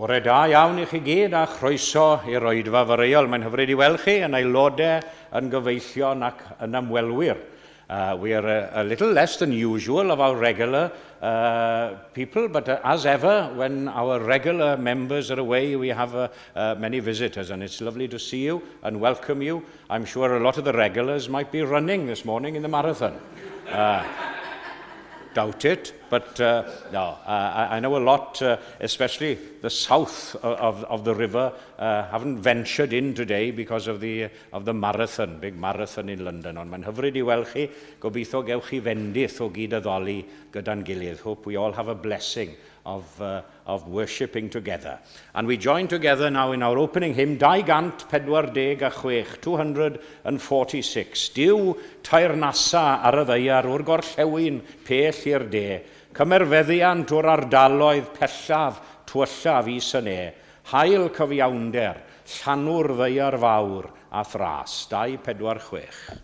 Bore da iawn i chi gyd a chroeso i'r oedfa foreol. Mae'n hyfryd i weld chi yn aelodau, yn gyfeillion ac yn ymwelwyr. We are a little less than usual of our regular people, but as ever, when our regular members are away, we have many visitors, and it's lovely to see you and welcome you. I'm sure a lot of the regulars might be running this morning in the marathon. Doubt it, but no, I know a lot, especially the south of the river, haven't ventured in today because of the marathon, big marathon in London. Ond mae'n hyfryd i weld chi, gobeithio gewch chi fendith o gyd-addoli gyda'n gilydd. Hope we all have a blessing of worshipping together. And we join together now in our opening hymn, 246, 246. Duw teyrnasa ar y ddaear o'r gorllewin pell i'r de, cymer feddiant o'r ardaloedd pellaf, tywyllaf is y ne, haul cyfiawnder, llanw'r ddaear fawr â'th ras. 246.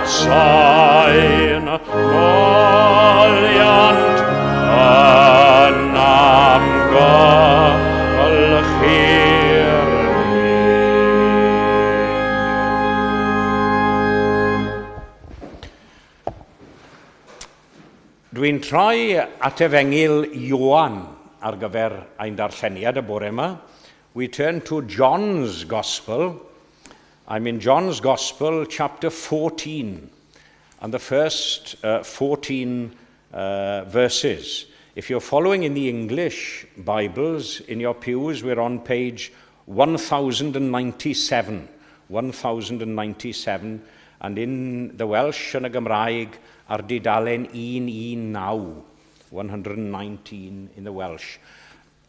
Sain moliant yn amgylchu'r. Dwi'n troi at Efengyl Ioan ar gyfer ein darlleniad y bore yma. We turn to John's Gospel. I'm in John's Gospel, chapter 14, and the first 14 verses. If you're following in the English Bibles in your pews, we're on page 1097. 1097, and in the Welsh yn y Gymraeg ar dudalen 119, 119 in the Welsh.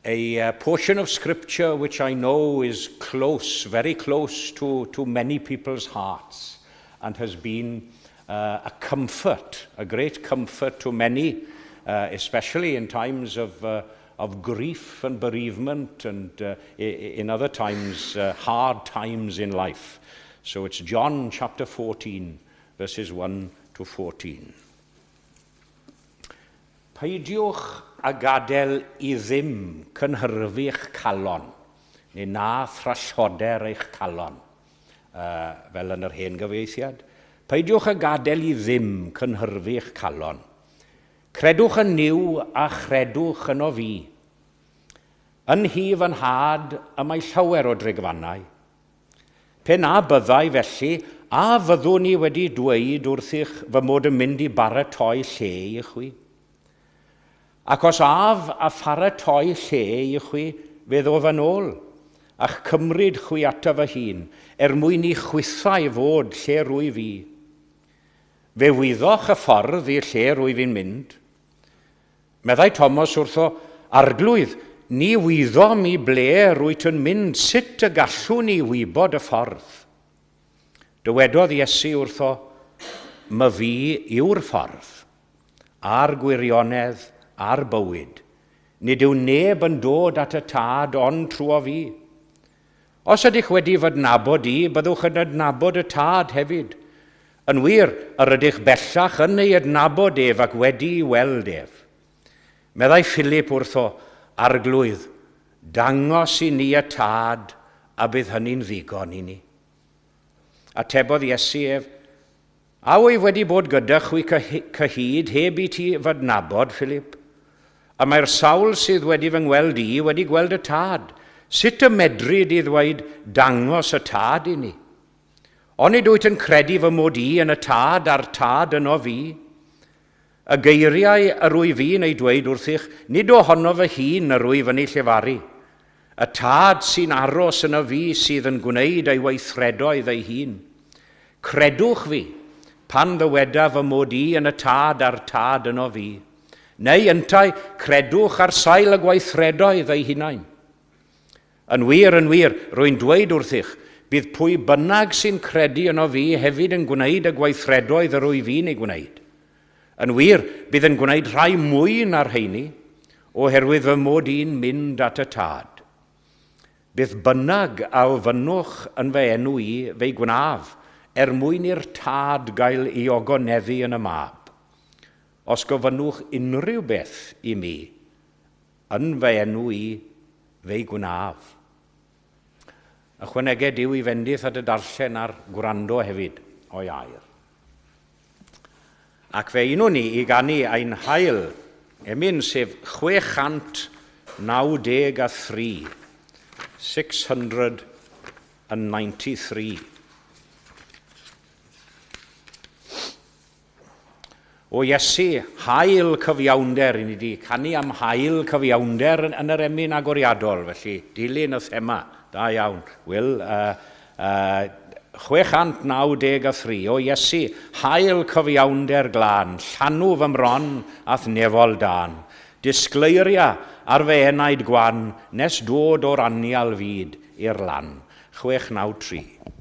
A portion of scripture which I know is close, very close to many people's hearts and has been a comfort, a great comfort to many, especially in times of grief and bereavement and in other times, hard times in life. So it's John chapter 14, verses 1 to 14. Peidiwch a gadael i ddim cynhyrfu'ch calon, neu na thralloder eich calon, fel yn yr hen gyfieithiad. Peidiwch a gadael i ddim cynhyrfu'ch calon. Credwch yn Nuw a chredwch yno fi. Yn nhŷ fy nhad y mae llawer o drigfannau. Pe na byddai felly, a fyddwn i wedi dweud wrthych fy mod yn mynd i baratoi lle i chwi? Ac os af a pharatoi lle i chwi, fe ddof yn ôl, a'ch cymryd chwi ato fy hun, er mwyn i chwithau fod lle rwy fi. Fe wyddoch y ffordd i'r lle rwy fi'n mynd. Meddai Thomas wrtho, Arglwydd, ni wyddom i ble rwyt yn mynd, sut y gallwn ni wybod y ffordd? Dywedodd Iesu wrtho, myfi yw'r ffordd, a'r gwirionedd a'r bywyd. Nid yw neb yn dod at y tad ond trwy fi. Os ydych wedi fy adnabod i, byddwch yn adnabod y tad hefyd. Yn wir, yr ydych bellach yn ei adnabod ef ac wedi ei weld ef. Meddai Philip wrtho, Arglwydd, dangos i ni y tad a bydd hynny'n ddigon i ni. Atebodd Iesu ef, A wyf wedi bod gyda chwi cyhyd heb i ti fy adnabod, Philip? A mae'r sawl sydd wedi fy ngweld i wedi gweld y tad. Sut y medri di ddweud dangos y tad i ni? Onid wyt yn credu fy mod i yn y tad a'r tad yno fi? Y geiriau yr wyf fi'n ei dweud wrthych, nid ohono fy hun yr wyf yn ei llefaru. Y tad sy'n aros yno fi sydd yn gwneud ei weithredoedd ei hun. Credwch fi, pan ddyweda fy mod i yn y tad a'r tad yno fi. Neu yntau, credwch ar sail y gweithredoedd ei hunain. Yn wir, yn wir, rwy'n dweud wrthych, bydd pwy bynnag sy'n credu yno fi hefyd yn gwneud y gweithredoedd yr wyf fi'n ei gwneud. Yn wir, bydd yn gwneud rhai mwy na'r rheini, oherwydd fy mod i'n mynd at y tad. Beth bynnag a ofynnwch yn fy enw i, fe'i gwnaf, er mwyn i'r tad gael ei ogoneddu yn y mab. Os gofynnwch unrhyw beth i mi, yn fy enw i, fe'i gwnaf. Ychwaneged yw i fendith at y darllen a'r gwrando hefyd o'i air. Ac fe unwn ni i ganu ein hail emyn, sef 693, 693. O Iesu, haul cyfiawnder, i ni wedi canu am haul cyfiawnder yn yr emyn agoriadol, felly dilyn y thema, da iawn. Will, 693, o Iesu, haul cyfiawnder glân, llanw fy mron a'th nefol dân. Disgleiria ar fy enaid gwan, nes dod o'r anial fyd i'r lan. 693.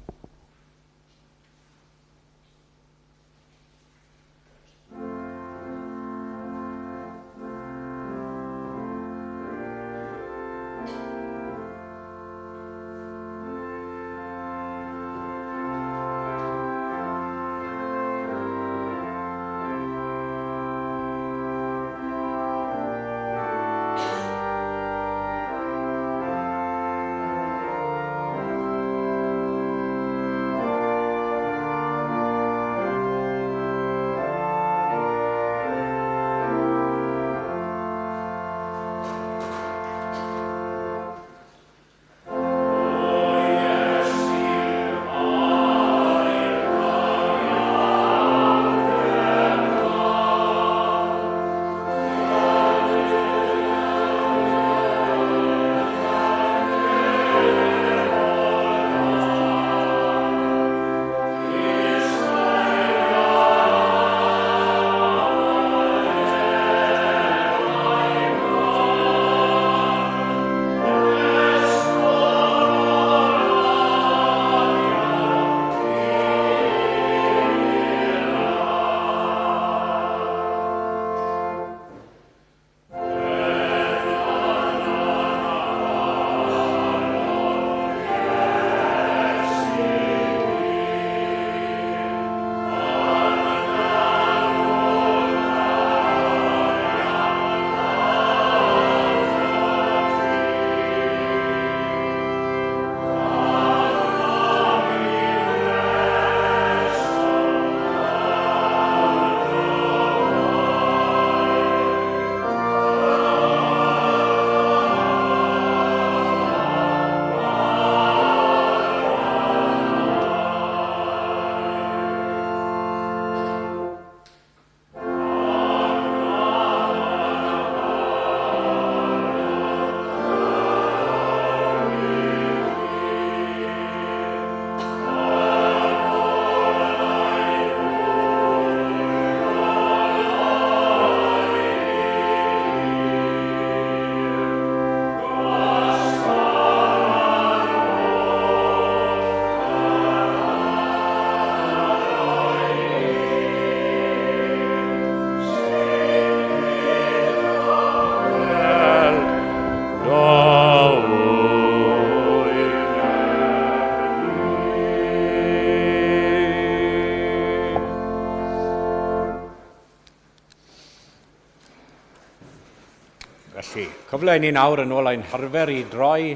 Cyfle i ni nawr yn ôl ein harfer i droi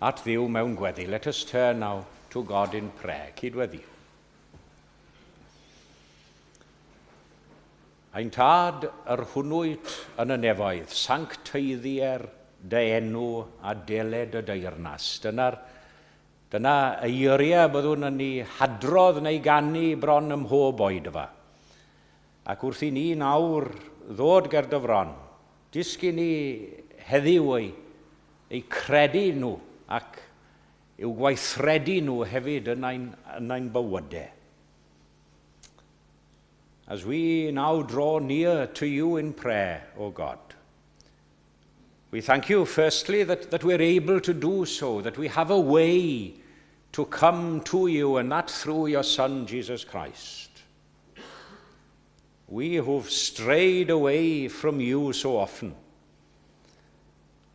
at Dduw mewn gweddi. Let us turn now to God in prayer. Cydweddiwn. Ein Tad, yr hwnnwyt yn y nefoedd, sancteiddier dy enw a deled y deyrnas. Dyna'r dyna eiriau byddwn yn ei hadrodd neu ganu bron ym mhob oedfa. Ac wrth i ni nawr ddod ger dy fron, dysgu ni heddiw eu, eu credu nhw ac i'w gweithredu nhw hefyd yn ein, yn ein bywydau. As we now draw near to you in prayer, O God, we thank you firstly that we're able to do so, that we have a way to come to you, and that through your Son, Jesus Christ. We who've strayed away from you so often,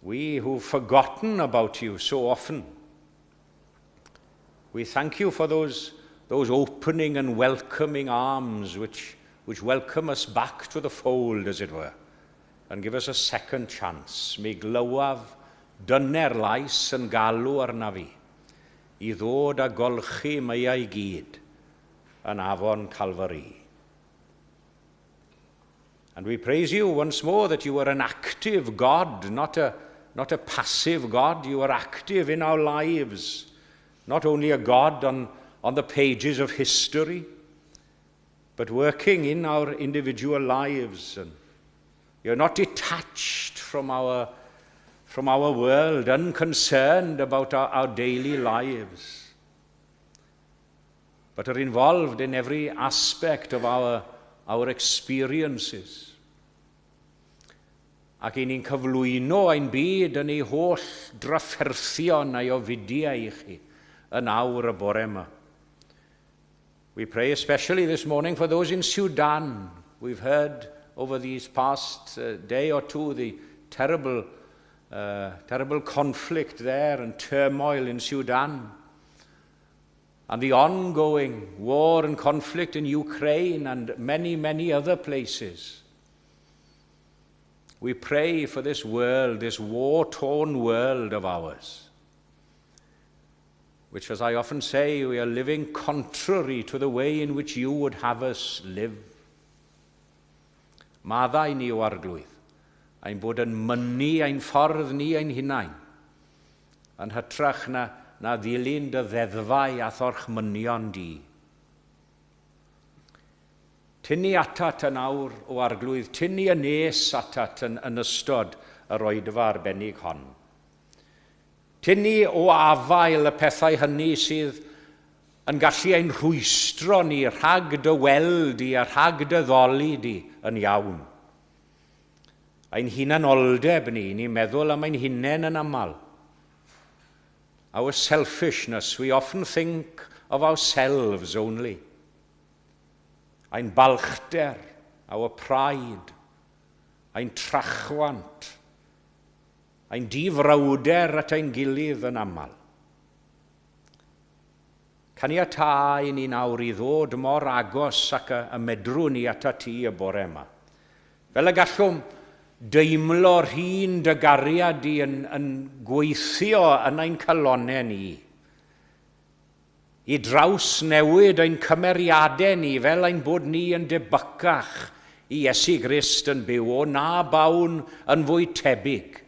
we who've forgotten about you so often, we thank you for those opening and welcoming arms which welcome us back to the fold, as it were, and give us a second chance. Mi glywaf dyner lais yn galw arna fi i ddod a golchi meiau gyd yn afon Calfari. And we praise you once more that you are an active God, not a passive God. You are active in our lives, not only a God on the pages of history, but working in our individual lives. And you're not detached from our world, unconcerned about our daily lives, but are involved in every aspect of our experiences. Ac i ni'n cyflwyno ein byd yn ei holl drafferthion a'i ofidiau i chi yn awr y bore yma. We pray especially this morning for those in Sudan. We've heard over these past day or two the terrible conflict there and turmoil in Sudan, and the ongoing war and conflict in Ukraine and many, many other places. We pray for this world, this war-torn world of ours, which, as I often say, we are living contrary to the way in which you would have us live. Maddau ni, O Arglwydd, ein bod yn mynnu ein ffordd ni ein hunain, yn hytrach na ddilyn dy ddeddfau a thorchmynion di. Tyn ni atat yn awr, O Arglwydd, tyn ni yn nes atat yn ystod yr oedfa arbennig hon. Tyn ni o afael y pethau hynny sydd yn gallu ein rhwystro ni rhag dy weld di a rhag dy addoli di yn iawn. Ein hunanoldeb ni, ni'n meddwl am ein hunain yn aml. Our selfishness, we often think of ourselves only. Ein balchder, our pride, ein trachwant, ein difrawder at ein gilydd yn aml. Caniatâ i ni nawr i ddod mor agos ac y medrwn ni ata ti y bore yma. Fel y gallwn deimlo'r hun dy gariad di yn gweithio yn ein calonau ni. I drawsnewid ein cymeriadau ni fel ein bod ni yn debycach i Iesu Grist yn byw. O na bawn yn fwy tebyg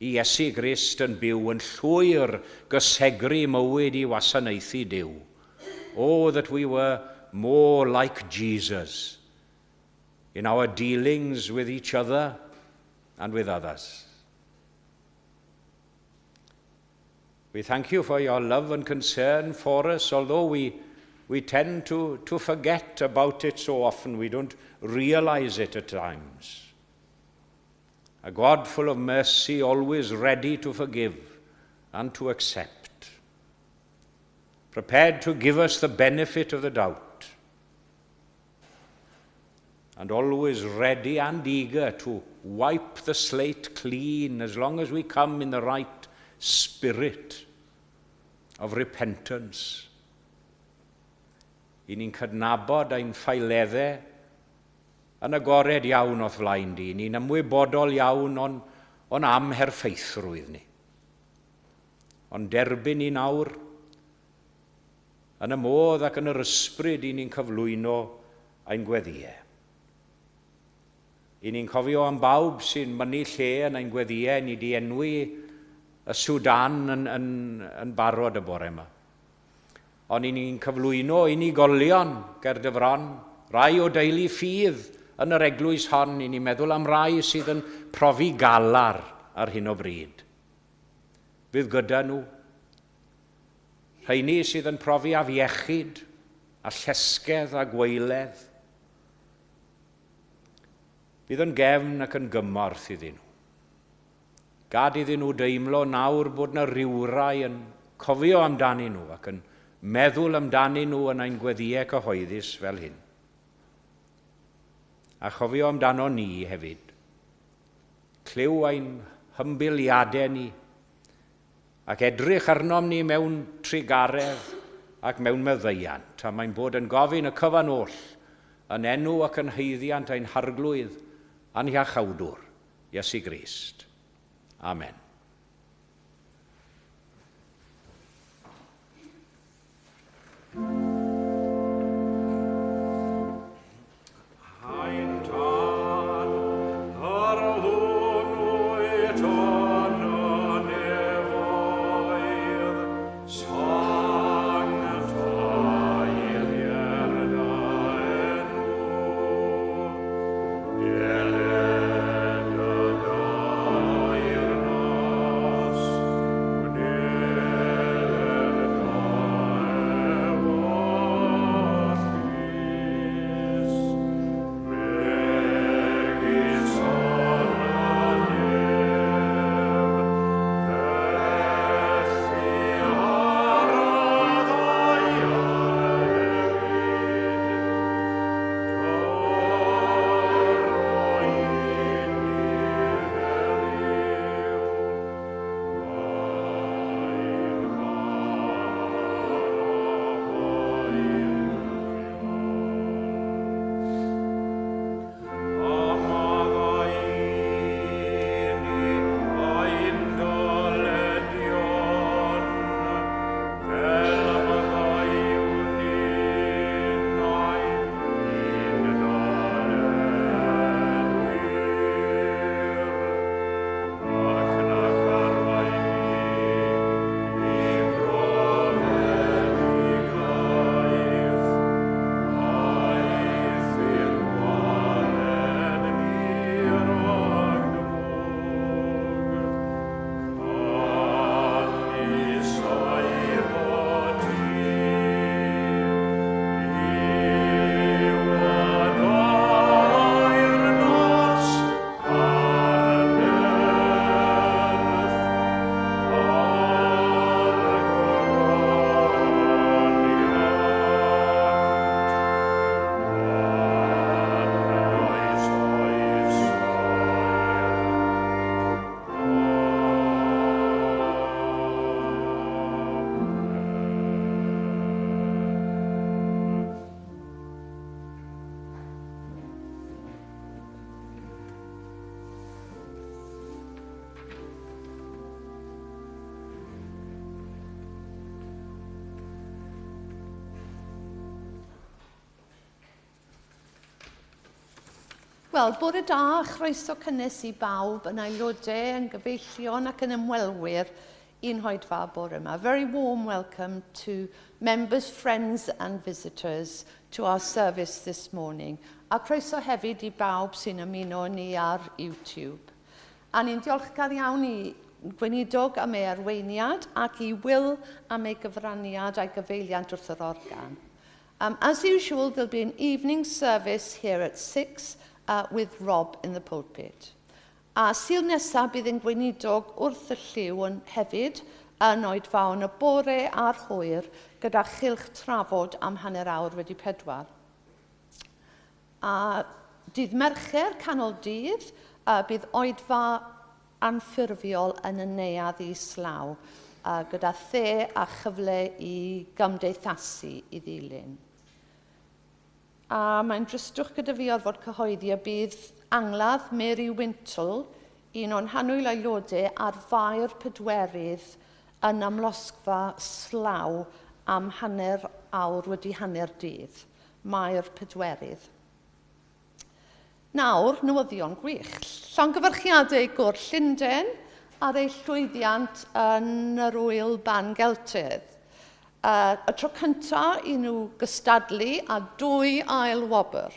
i Iesu Grist yn byw yn llwyr gysegru mywyd i wasanaethu Duw. Oh, that we were more like Jesus in our dealings with each other and with others. We thank you for your love and concern for us, although we tend to forget about it so often. We don't realize it at times. A God full of mercy, always ready to forgive and to accept, prepared to give us the benefit of the doubt, and always ready and eager to wipe the slate clean as long as we come in the right spirit of repentance. I ni'n cydnabod ein ffaeleddau yn agored iawn o'th flaen di. Ni'n ymwybodol iawn o'n o'n amherffeithrwydd ni. Ond derbyn ni nawr yn y modd ac yn yr ysbryd i ni'n cyflwyno ein gweddïau. I ni'n cofio am bawb sy'n mynnu lle yn ein gweddïau, ni di enwi y Sudan yn barod y bore yma. Ond i ni'n cyflwyno unigolion ger dy fron, rai o deulu ffydd yn yr eglwys hon, i ni'n meddwl am rai sydd yn profi galar ar hyn o bryd. Fydd gyda nhw. Rheini sydd yn profi afiechyd a llesgedd a gwaeledd. Bydd yn gefn ac yn gymorth iddyn nhw. Gad iddyn nhw deimlo nawr bod na rywrai yn cofio amdanyn nhw ac yn meddwl amdanyn nhw yn ein gweddïau cyhoeddus fel hyn. A chofio amdano ni hefyd. Clyw ein hymbiliadau ni ac edrych arnom ni mewn trugaredd ac mewn meddeiant, a mae'n bod yn gofyn y cyfan oll yn enw ac yn haeddiant ein harglwydd a'n hiachawdwr, Iesu Grist. Amen. Ein Tad, yr hwn wyt yn y nefoedd, sancteiddier dy enw. Deled dy deyrnas, gwneler dy ewyllys, megis yn y nef, felly ar y ddaear hefyd. Dyro i ni heddiw ein bara beuddiol. A maddau i ni ein dyledion, fel y maddeuwn ninnau i'n dyledwyr. Ac nac arwain ni i brofedigaeth, Eithr gwared ni rhag drwg. Canys eiddo ti yw y deyrnas a'r nerth a'r gogoniant yn oes oesoedd. Amen. Wel, bore da, chroeso cynnes i bawb yn aelodau, yn gyfeillion ac yn ymwelwyr i'n hoedfa bore yma. Very warm welcome to members, friends and visitors to our service this morning. A croeso hefyd i bawb sy'n ymuno ni ar YouTube. A ni'n diolchgar iawn i Gweinidog am ei arweiniad ac i Will am ei gyfraniad a'i gyfeiliant wrth yr organ. As usual, there'll be an evening service here at 6 with Rob in the pulpit. A Sul nesaf bydd yn gweinidog wrth y llyw yn hefyd yn oedfaon y bore a'r hwyr gyda chylch trafod am 4:30. A dydd Mercher, canol dydd, bydd oedfa anffurfiol yn y neuadd islaw, gyda the a chyfle i gymdeithasu i ddilyn. A mae'n dristwch gyda fi orfod cyhoeddi y bydd angladd Mary Wintle un o'n hanwyl aelodau ar Fair Pedwerydd yn amlosgfa Slaw am 9:30 dydd. Mair Pedwerydd. Nawr, newyddion gwych. Llongyfarchiadau i Gôr Llundain ar ei llwyddiant yn yr Ŵyl Ban Geltaidd. Y tro cyntaf i nhw gystadlu a 2 ail wobr.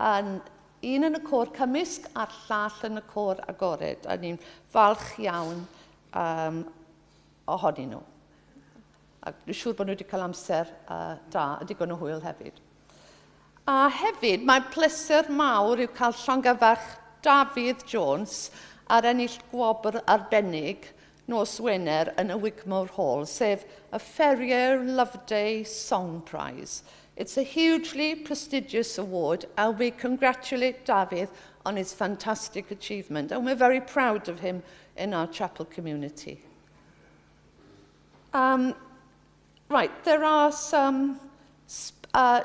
Un yn y côr cymysg a'r llall yn y côr agored. A ni'n falch iawn ohonyn nhw. A dwi'n siŵr bod nhw wedi cael amser da a digon o hwyl hefyd. A hefyd, mae pleser mawr i'w cael llongyfarch Dafydd Jones ar ennill gwobr arbennig nos Wener yn y Wigmore Hall, sef y Ferrier Loveday Song Prize. It's a hugely prestigious award, and we congratulate Dafydd on his fantastic achievement, and we're very proud of him in our chapel community. Right, there are some...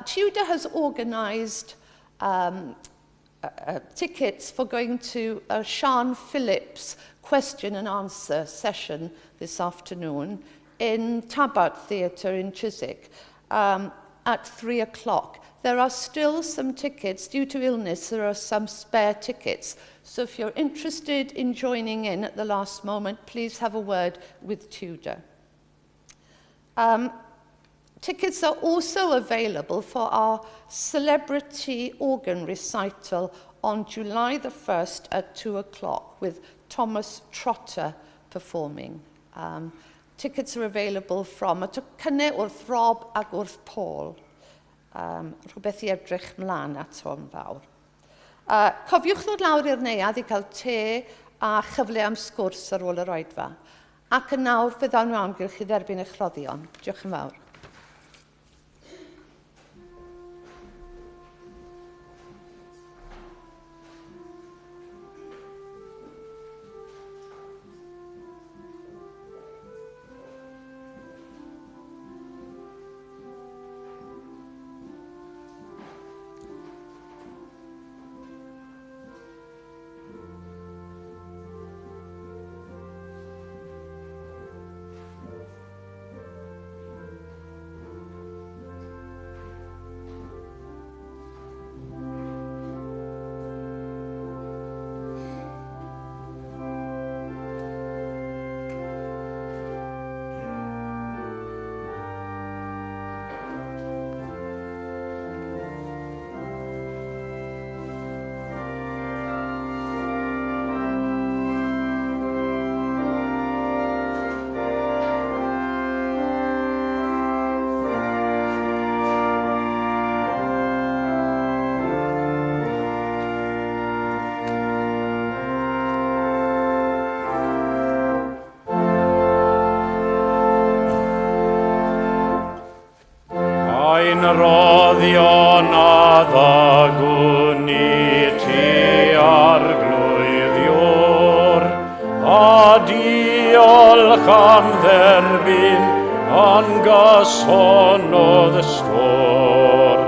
Tudor has organised tickets for going to a Sian Phillips question and answer session this afternoon in Tabard Theatre in Chiswick at 3 o'clock. There are still some tickets. Due to illness, there are some spare tickets. So if you're interested in joining in at the last moment, please have a word with Tudor. Tickets are also available for our celebrity organ recital on July the 1st at 2 o'clock with Thomas Trotter performing. Tickets are available from y tocynnau wrth Rob ac wrth Paul. Rhywbeth i edrych mlaen at hwn fawr. Cofiwch ddod lawr i'r neuadd i cael te a chyfle am sgwrs ar ôl yr oedfa. Ac yn nawr fe ddawn nhw amgylch i dderbyn eich rhoddion. Diolch yn fawr. Roddion a ddagwn i ti arglwydd Ior, a diolch am dderbyn yn gyson o ddysgwr.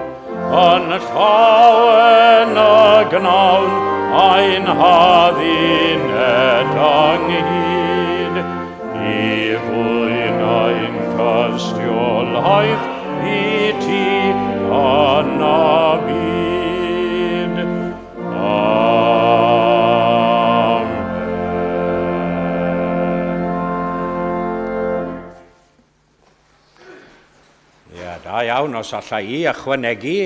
Yn llawen y gnawn ein hadduned ynghyd, i fwyn ein tystiolaeth i ti yn y byd. Amen. Ie, da iawn, os alla i ychwanegu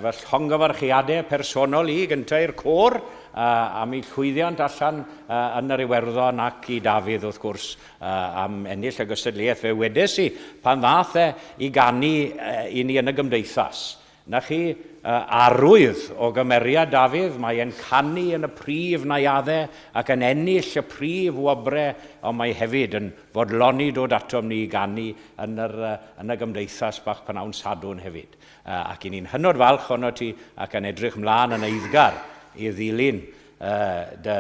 fy llongyfarchiadau personol i gyntaf i'r côr am ei llwyddiant allan yn yr Iwerddon ac i Dafydd, wrth gwrs, am ennill y gystadleuaeth. Fe wedes i pan ddath e i ganu i ni yn y gymdeithas. Na chi arwydd o gymeriad Dafydd, mae e'n canu yn y prif neuaddau ac yn ennill y prif wobrau, ond mae hefyd yn fodloni dod atom ni i ganu yn y gymdeithas bach pnawn Sadwrn hefyd. Ac i ni'n hynod falch ono ti ac yn edrych mlaen yn eiddgar i ddilyn dy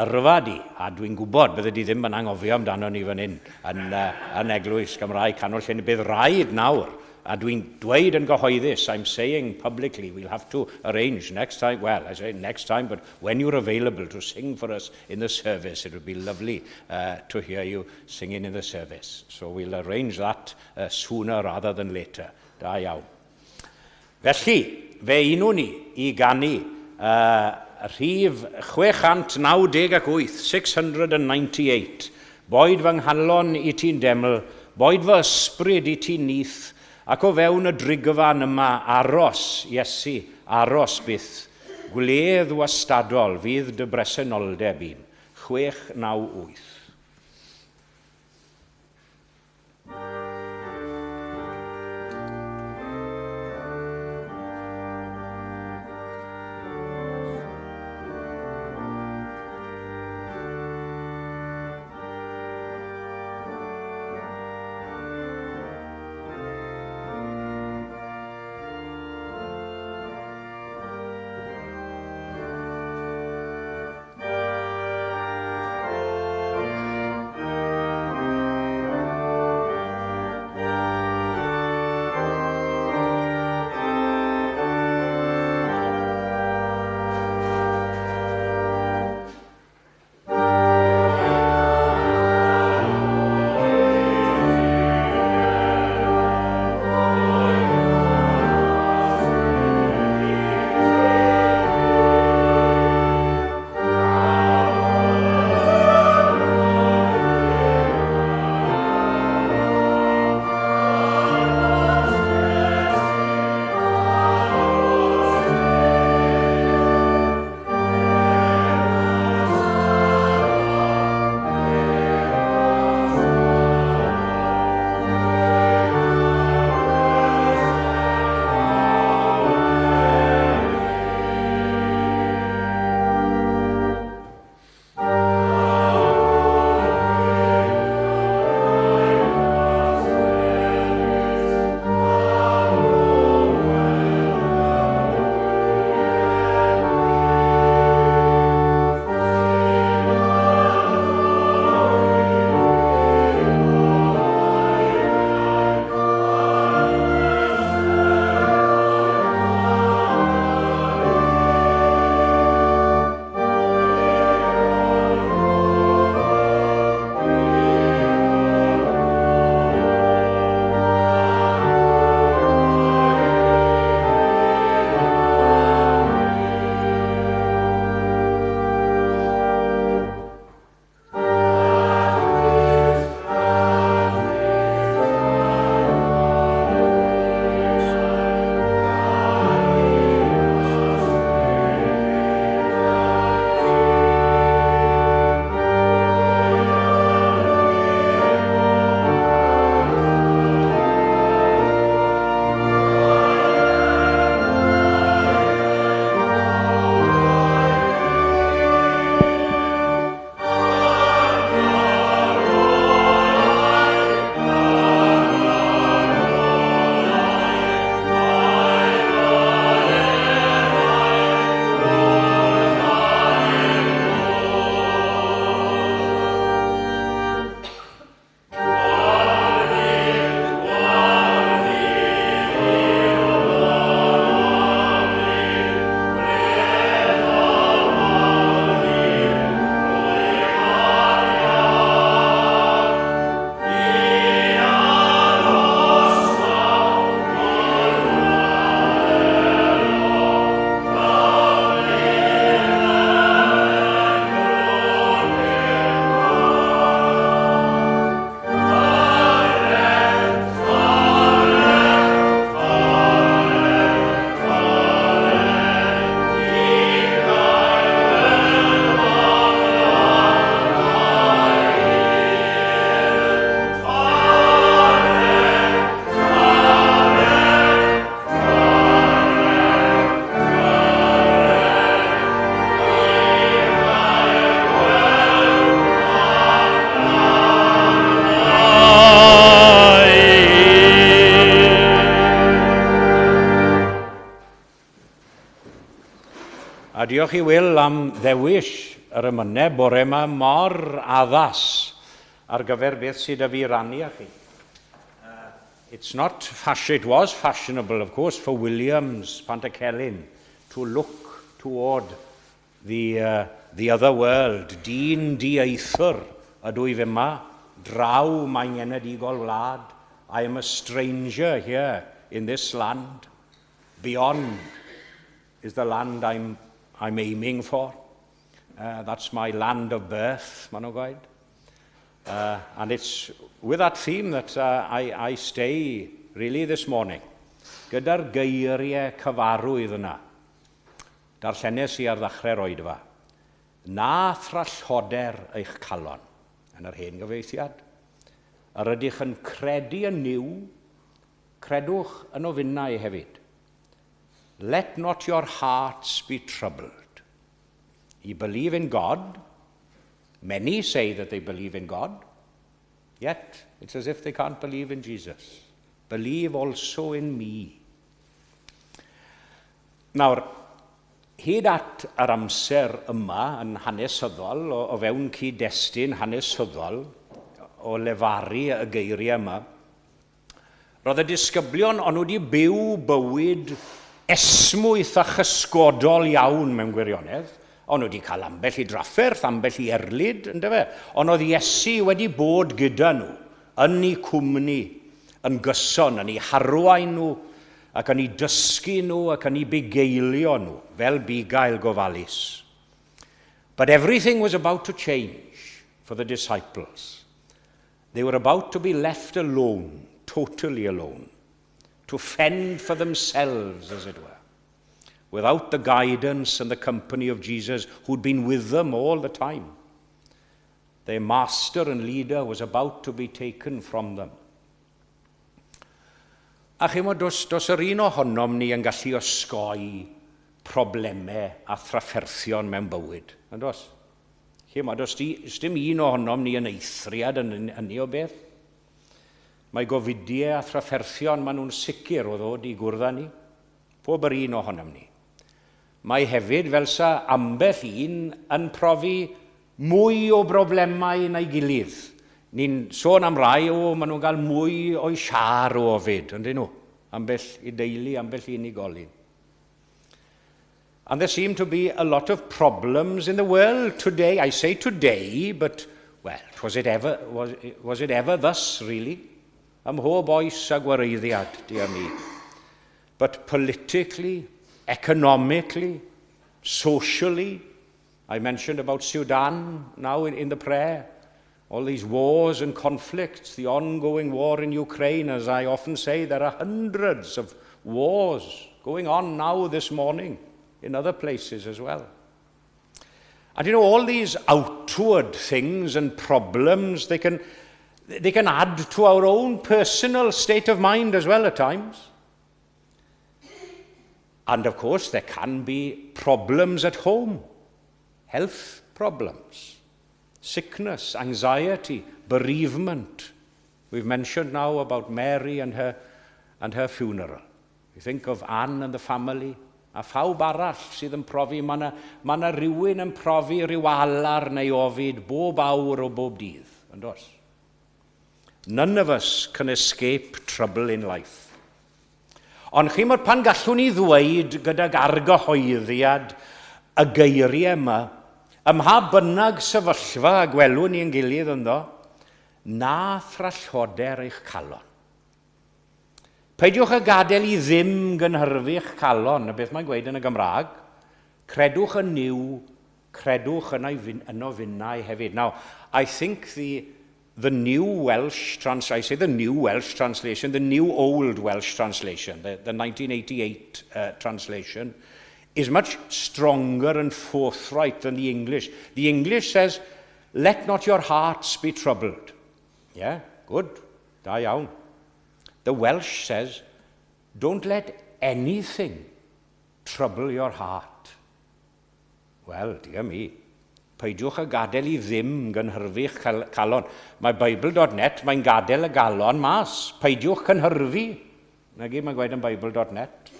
yrfa di, a dwi'n gwybod bydde di ddim yn anghofio amdano ni fan hyn yn Eglwys Gymraeg Canol Llyn. Bydd rhaid nawr A dwi'n dweud yn gyhoeddus, I'm saying publicly, we'll have to arrange next time, well, I say next time, but when you're available to sing for us in the service, it would be lovely to hear you singing in the service. So we'll arrange that sooner rather than later. Da iawn. Felly, fe unwn ni i ganu rhif 698, 698. Boed fy nghalon i ti'n deml, boed fy ysbryd i ti'n nyth, ac o fewn y drigfan yma aros, Iesu, aros byth. Gwledd wastadol fydd dy bresenoldeb i'm. 698. A diolch i Will am ddewis yr emynau bore yma mor addas ar gyfer beth sydd 'da fi rannu â chi. It's not fashion, it was fashionable, of course, for Williams Pantycelyn to look toward the other world. Dyn dieithr ydw i fyma, draw mae'n enedigol wlad. I am a stranger here in this land. Beyond is the land I'm aiming for. That's my land of birth, maen nhw'n gweud. And it's with that theme that I stay really this morning. Gyda'r geiriau cyfarwydd yna. Darllenes i ar ddechrau'r oedfa. "Na thralloder eich calon", yn yr hen gyfieithiad. "Yr ydych yn credu yn Nuw, credwch ynof finnau hefyd." Let not your hearts be troubled. You believe in God. Many say that they believe in God. Yet, it's as if they can't believe in Jesus. Believe also in me. Nawr, hyd at yr amser yma yn hanesyddol, o fewn cyd-destun hanesyddol, o lefaru y geiriau yma, roedd y disgyblion, o'n nhw wedi byw bywyd esmwyth a chysgodol iawn mewn gwirionedd. O'n nhw wedi cael ambell i drafferth, ambell i erlid, ynddo fe? Ond oedd Iesu wedi bod gyda nhw, yn eu cwmni, yn gyson, yn eu harwain nhw, ac yn eu dysgu nhw, ac yn eu bugeilio nhw, fel bugail gofalus. But everything was about to change for the disciples. They were about to be left alone, totally alone, to fend for themselves, as it were, without the guidance and the company of Jesus, who'd been with them all the time. Their master and leader was about to be taken from them. A chi'mod, does yr un ohonom ni yn gallu osgoi problemau a thrafferthion mewn bywyd. Yn does? Chi'mod, does dim un ohonom ni yn eithriad yn hynny o beth. Mae gofidiau a thrafferthion, maen nhw'n sicr o ddod i gwrdd â ni. Pob yr un ohonom ni. Mae hefyd, fel sa ambell un, yn profi mwy o broblemau na'i gilydd. Ni'n sôn am rai, o, maen nhw'n cael mwy o'i siar o ofid, yndyn nhw? Ambell i deulu, ambell i unigolyn. And there seem to be a lot of problems in the world today. I say today, but, well, was it ever thus, really? Ym mhob oes a gwareiddiad, dear me. But politically, economically, socially, I mentioned about Sudan now in the prayer, all these wars and conflicts, the ongoing war in Ukraine, as I often say, there are hundreds of wars going on now this morning in other places as well. And all these outward things and problems, they can add to our own personal state of mind as well at times. And of course, there can be problems at home, health problems, sickness, anxiety, bereavement. We've mentioned now about Mary and her funeral. You think of Anne and the family, a phawb arall sydd yn profi, mae yna, ma 'na rhywun yn profi rhyw alar neu ofid bob awr o bob dydd, yn does? None of us can escape trouble in life. Ond chi'mod pan gallwn ni ddweud gydag argyhoeddiad y geiriau yma, ym mha bynnag sefyllfa a gwelwn ni yn gilydd ynddo, "Na thralloder eich calon." Peidiwch â gadael i ddim gynhyrfu'ch calon, y beth mae'n gweud yn y Gymraeg. "Credwch yn Nuw, credwch yno finnau hefyd." Now, I think the new Welsh trans I say the new Welsh translation, the new old Welsh translation, the 1988 translation, is much stronger and forthright than the English. The English says, "Let not your hearts be troubled." Yeah, good. Da iawn. The Welsh says, "Don't let anything trouble your heart." Well, dear me, peidiwch â gadael i ddim gynhyrfu'ch calon. Mae Bible.net, mae'n gadael y galon mas. "Peidiwch cynhyrfu." Na gyd mae'n gweud yn Bible.net.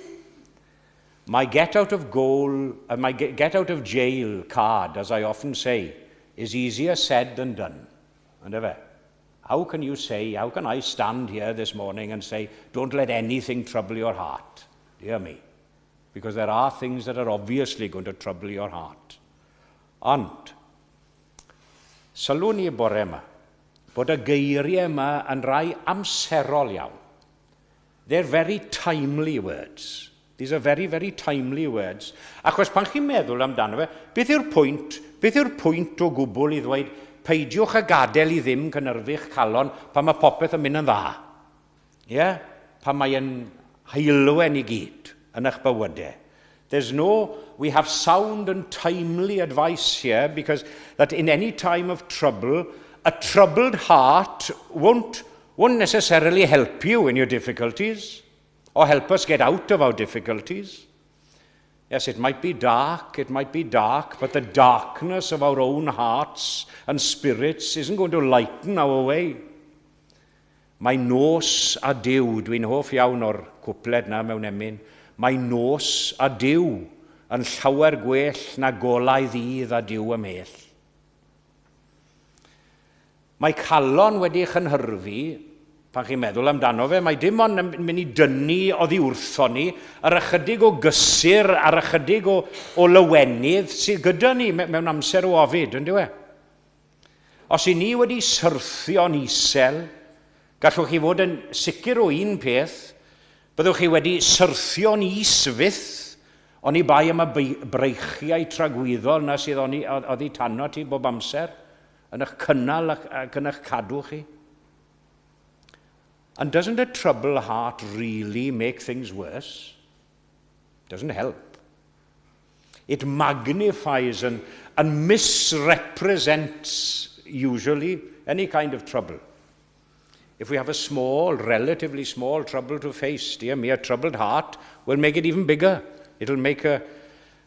My get out of jail card, as I often say, is easier said than done. Yndyfe? How can you say, how can I stand here this morning and say, don't let anything trouble your heart? Dear me. Because there are things that are obviously going to trouble your heart. Ond, sylwn ni bore yma, bod y geiriau yma yn rai amserol iawn. They're very timely words. These are very, very timely words. Achos pan chi'n meddwl amdano fe, beth yw'r pwynt, beth yw'r pwynt o gwbl i ddweud peidiwch a gadael i ddim cynhyrfu'ch calon pan mae popeth yn mynd yn dda? Ie? Yeah? Pan mae'n heulwen i gyd yn eich bywydau. There's no, we have sound and timely advice here because that in any time of trouble, a troubled heart won't necessarily help you in your difficulties or help us get out of our difficulties. Yes, it might be dark, it might be dark, but the darkness of our own hearts and spirits isn't going to lighten our way. Mae nos a Duw, dwi'n hoff iawn o'r cwpled na mewn emyn, mae nos a Duw yn llawer gwell na golau ddydd a Duw ymhell. Mae calon wedi chynhyrfu, pan chi'n meddwl amdano fe, mae dim ond yn mynd i dynnu oddi wrtho ni yr ychydig o gysur a'r ychydig o lawenydd sydd gyda ni mewn amser o ofid, yn dyw e? Os i ni wedi syrthio'n isel, gallwch chi fod yn sicr o un peth, byddwch chi wedi syrthio'n is fyth, oni bai am y breichiau tragwyddol na sydd oddi tano ti bob amser, yn eich cynnal ac yn eich cadw chi. And doesn't a troubled heart really make things worse? Doesn't help. It magnifies and misrepresents, usually, any kind of trouble. If we have a small, relatively small trouble to face, dear me, a troubled heart will make it even bigger. It'll make a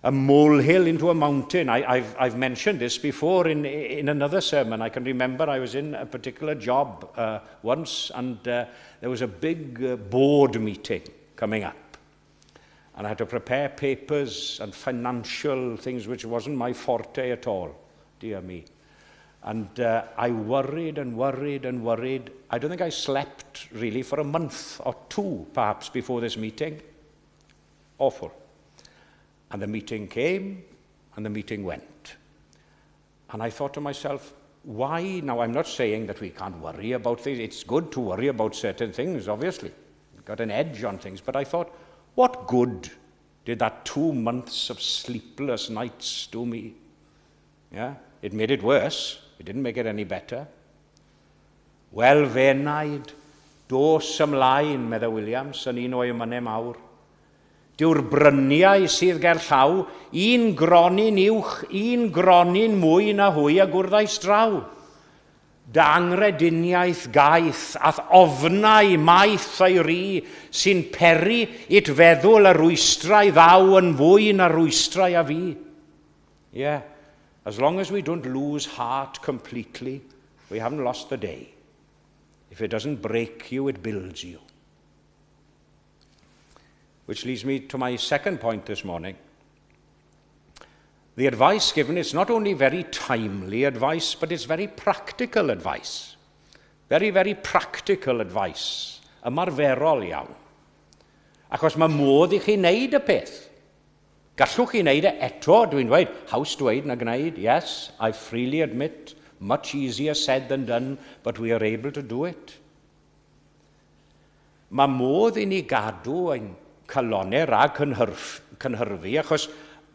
molehill into a mountain. I've mentioned this before in another sermon. I can remember I was in a particular job once and there was a big board meeting coming up. And I had to prepare papers and financial things, which wasn't my forte at all, dear me. And I worried and worried and worried. I don't think I slept really for a month or two, perhaps, before this meeting. Awful. And the meeting came, and the meeting went. And I thought to myself, why? Now, I'm not saying that we can't worry about things. It's good to worry about certain things, obviously. You've got an edge on things. But I thought, what good did that 2 months of sleepless nights do me? Yeah? It made it worse. It didn't make it any better. Wel, f'enaid, dos ymlaen, medde Williams, yn un o'i emynau mawr. Dyw'r bryniau sydd ger llaw, un gronyn uwch, un gronyn mwy na hwy a gwrddais draw. Dy anghrediniaeth gaeth, a'th ofnau maith a'i ri, sy'n peri it feddwl y rwystrau ddaw yn fwy na rwystrau a fu. Yeah, as long as we don't lose heart completely, we haven't lost the day. If it doesn't break you, it builds you. Which leads me to my second point this morning. The advice given is not only very timely advice, but it's very practical advice. Very, very practical advice. Ymarferol iawn. Achos mae modd i chi wneud y peth. Gallwch chi wneud e eto, dwi'n dweud, haws dweud na gwneud. Yes, I freely admit, much easier said than done, but we are able to do it. Mae modd i ni gadw ein calonau rhag cynhyrfu, achos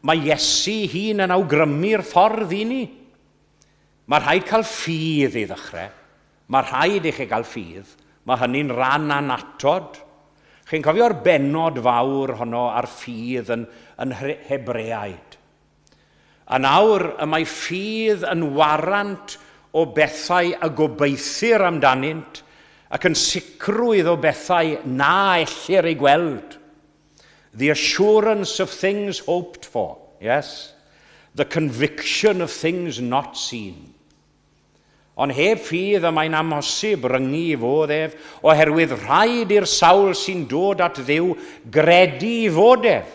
mae Iesu hun yn awgrymu'r ffordd i ni. Mae rhaid cael ffydd i ddechrau. Mae rhaid i chi gael ffydd. Mae hynny'n rhan annatod. Chi'n cofio'r bennod fawr honno ar ffydd yn Hebreaid. A nawr y mae ffydd yn warant o bethau y gobeithir amdanynt ac yn sicrwydd o bethau na ellir ei gweld. The assurance of things hoped for, yes. The conviction of things not seen. Ond heb ffydd y mae'n amhosib ryngu i fodd ef, oherwydd rhaid i'r sawl sy'n dod at Dduw gredu i fod ef,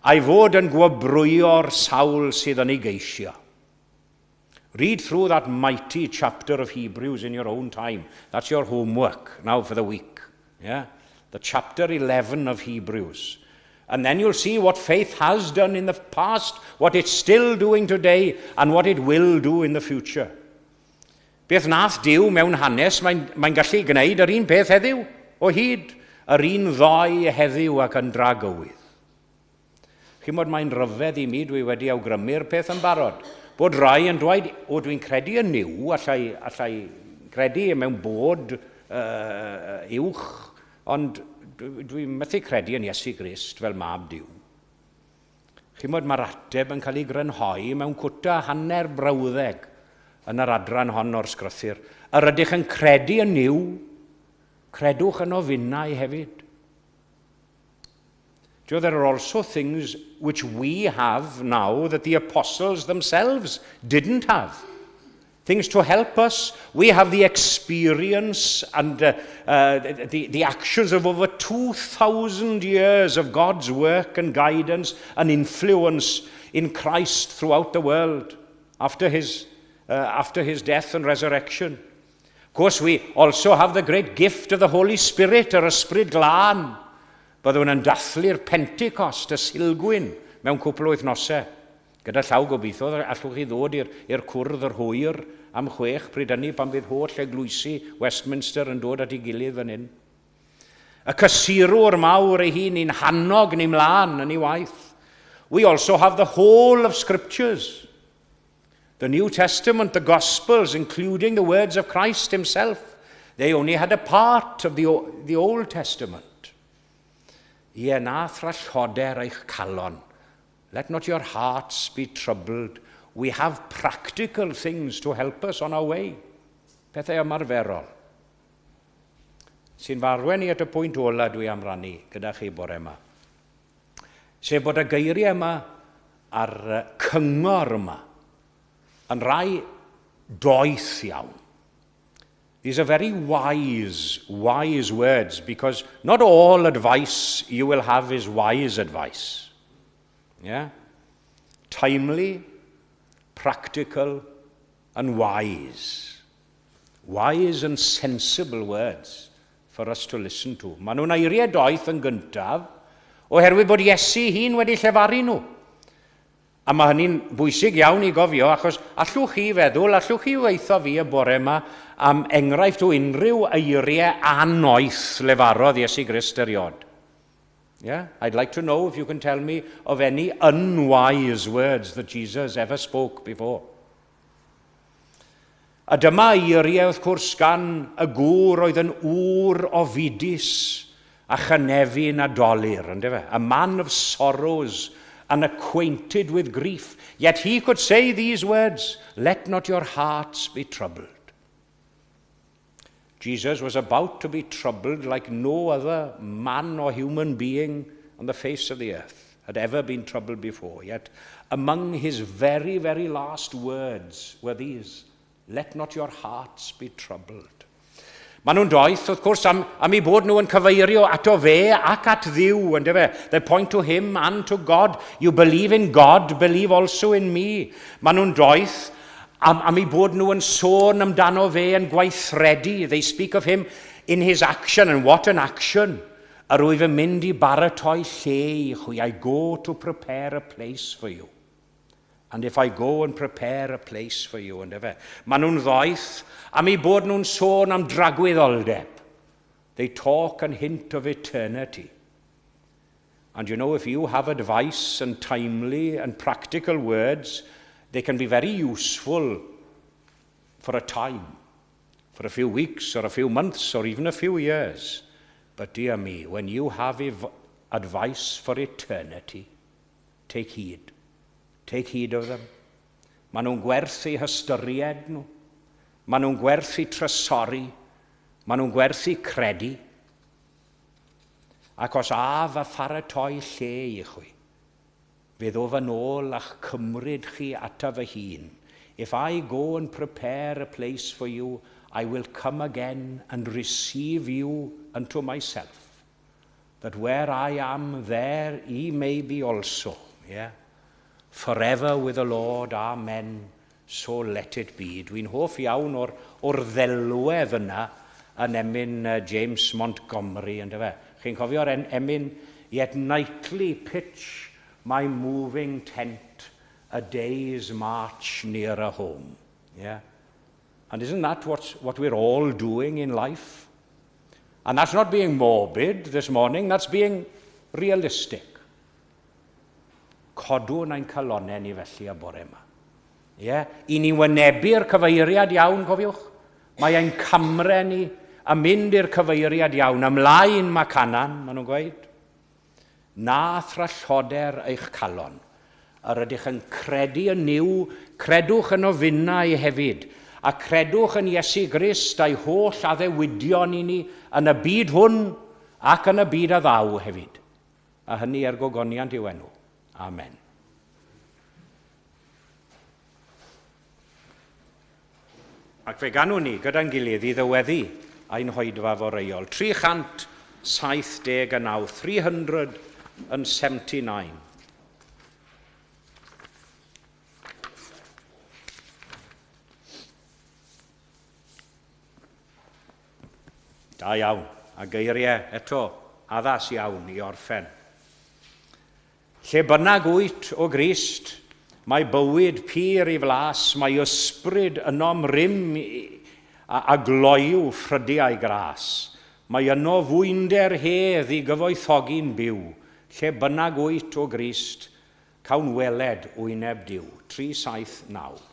a'i fod yn gwobrwyo'r sawl sydd yn ei geisio. Read through that mighty chapter of Hebrews in your own time. That's your homework now for the week. Yeah? The chapter 11 of Hebrews. And then you'll see what faith has done in the past, what it's still doing today, and what it will do in the future. Beth nath Duw mewn hanes, mae'n gallu gwneud yr un peth heddiw, o hyd, yr un ddoe heddiw ac yn dragywydd. Chi'mod mae'n rhyfedd i mi, dwi wedi awgrymu'r peth yn barod, bod rai yn dweud, o dwi'n credu yn Nuw, allai credu mewn bod uwch, ond dwi'n methu credu yn Iesu Grist fel mab Duw. Chi'mod mae'r ateb yn cael ei grynhoi mewn cwta hanner brawddeg yn yr adran hon o'r sgrythur. Yr ydych yn credu yn Nuw, credwch ynof finnau hefyd. Do you know, there are also things which we have now that the apostles themselves didn't have. Things to help us. We have the experience and the actions of over 2,000 years of God's work and guidance and influence in Christ throughout the world after his death and resurrection. Of course, we also have the great gift of the Holy Spirit, yr Ysbryd Glân. Byddwn yn dathlu'r Pentecost, y Sulgwyn, mewn cwpl o wythnosau. Gyda llaw gobeithio, allwch chi ddod i'r cwrdd yr hwyr am 6 pryd hynny pan bydd holl eglwysi Westminster yn dod at ei gilydd fan hyn. Y cysurwr mawr ei hun i'n hannog ni mlaen yn ei waith. We also have the whole of Scriptures. The New Testament, the Gospels, including the words of Christ himself. They only had a part of the Old Testament. Ie, na thralloder eich calon. Let not your hearts be troubled. We have practical things to help us on our way. Pethau ymarferol. Sy'n f'arwain i at y pwynt ola dwi am rannu gyda chi bore yma. Sef bod y geiriau yma a'r cyngor yma yn rai doeth iawn. These are very wise, wise words because not all advice you will have is wise advice. Yeah? Timely, practical, and wise. Wise and sensible words for us to listen to. Maen nhw'n eiriau doeth yn gyntaf, oherwydd bod Iesu hun wedi llefaru nhw. A mae hynny'n bwysig iawn i gofio, achos allwch chi feddwl, allwch chi weithio fi y bore yma am enghraifft o unrhyw eiriau annoeth lefarodd Iesu Grist erioed. Yeah? I'd like to know if you can tell me of any unwise words that Jesus ever spoke before. A dyma eiriau wrth gwrs gan y gŵr oedd yn ŵr ofidus a chynefin â dolur, yndyfe? A man of sorrows and acquainted with grief. Yet he could say these words, "Let not your hearts be troubled." Jesus was about to be troubled like no other man or human being on the face of the earth had ever been troubled before. Yet among his very, very last words were these, "Let not your hearts be troubled." Maen nhw'n doeth, wrth gwrs, am eu bod nhw yn cyfeirio ato fe ac at Dduw, yndyfe? They point to him and to God. You believe in God, believe also in me. Maen nhw'n doeth am eu bod nhw yn sôn amdano fe yn gweithredu. They speak of him in his action, and what an action. Yr wyf yn mynd i baratoi lle i chwi. I go to prepare a place for you. And if I go and prepare a place for you, yndyfe. Maen nhw'n ddoeth am eu bod nhw'n sôn am dragwyddoldeb. They talk and hint of eternity. And you know, if you have advice and timely and practical words, they can be very useful for a time, for a few weeks or a few months or even a few years. But dear me, when you have advice for eternity, take heed. Take heed of them. Maen nhw'n gwerth eu hystyried nhw. Maen nhw'n gwerth eu trysori. Maen nhw'n gwerth eu credu. Ac os af a pharatoi lle i chwi, fe ddof yn ôl a'ch cymryd chi ata fy hun. If I go and prepare a place for you, I will come again and receive you unto myself, that where I am, there ye may be also. Yeah? Forever with the Lord, amen. So let it be. Dwi'n hoff iawn o'r ddelwedd yna yn emyn James Montgomery, yndyfe? Chi'n cofio'r emyn, "Yet nightly pitch my moving tent a day's march nearer home." Yeah? And isn't that what we're all doing in life? And that's not being morbid this morning, that's being realistic. Codwn ein calonnau ni felly y bore yma. Yeah? I ni wynebu'r cyfeiriad iawn, cofiwch. Mae ein camre ni yn mynd i'r cyfeiriad iawn. Ymlaen mae Canan, maen nhw'n gweud. Na thralloder eich calon. Yr ydych yn credu yn Nuw, credwch ynof finnau hefyd, a credwch yn Iesu Grist a'i holl addewidion i ni yn y byd hwn ac yn y byd a ddaw hefyd. A hynny er gogoniant i'w enw. Amen. Ac fe ganwn ni gyda'n gilydd i ddyweddu ein hoedfa foreuol. 379, 379. Da iawn. A geiriau eto, addas iawn i orffen. Lle bynnag wyt o Grist, mae bywyd pur i flas, mae ysbryd ynom rym a gloyw ffrydiau gras. Mae yno fwynder hedd i gyfoethogi'n byw. Lle bynnag wyt o Grist, cawn weled wyneb Duw. 379.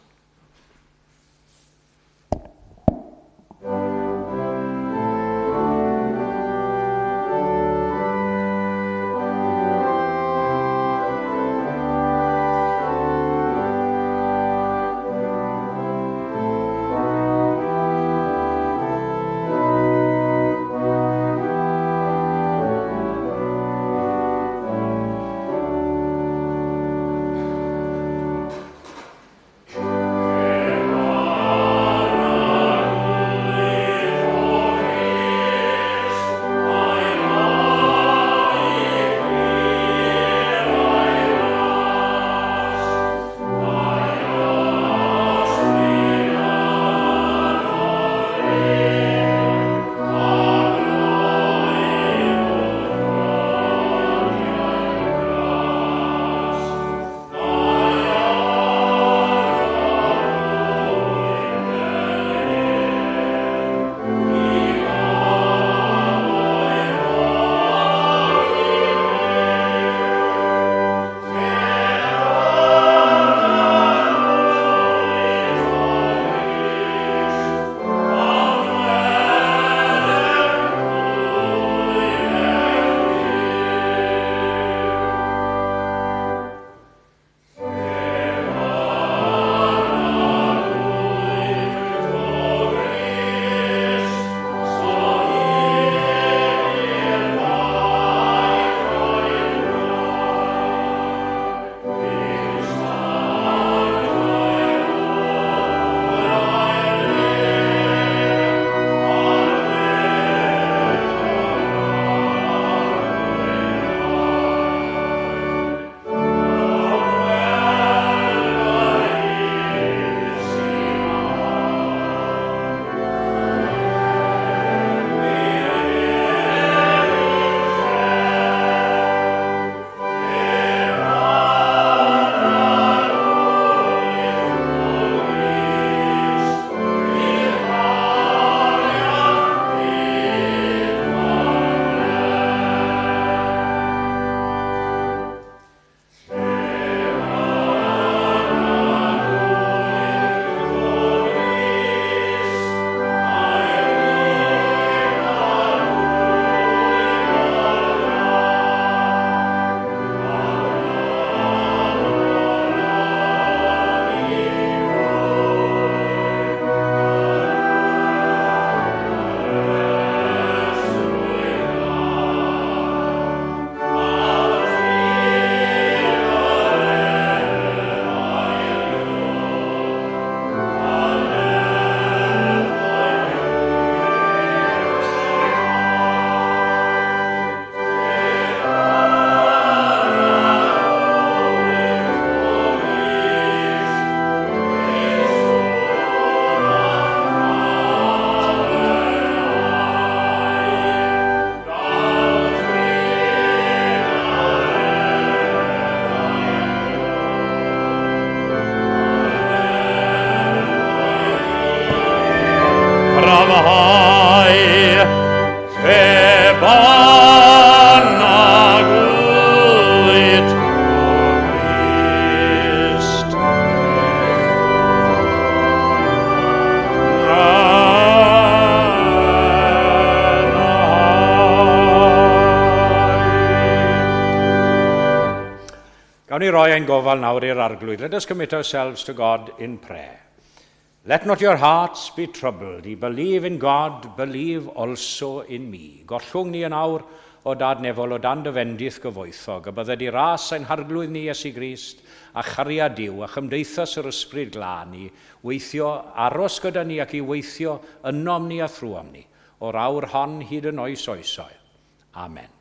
Lle bynnag wyt, O Grist. Gawn ni roi ein gofal nawr i'r Arglwydd. Let us commit ourselves to God in prayer. Let not your hearts be troubled. Ye believe in God, believe also in me. Gollwng ni yn awr o Dad nefol o dan dy fendith gyfoethog, y bydded i ras ein Harglwydd ni Iesu Grist, a chariad Duw, a chymdeithas yr Ysbryd Glân i weithio, aros gyda ni ac i weithio ynom ni a thrwom ni, o'r awr hon hyd yn oes oesoedd. Amen.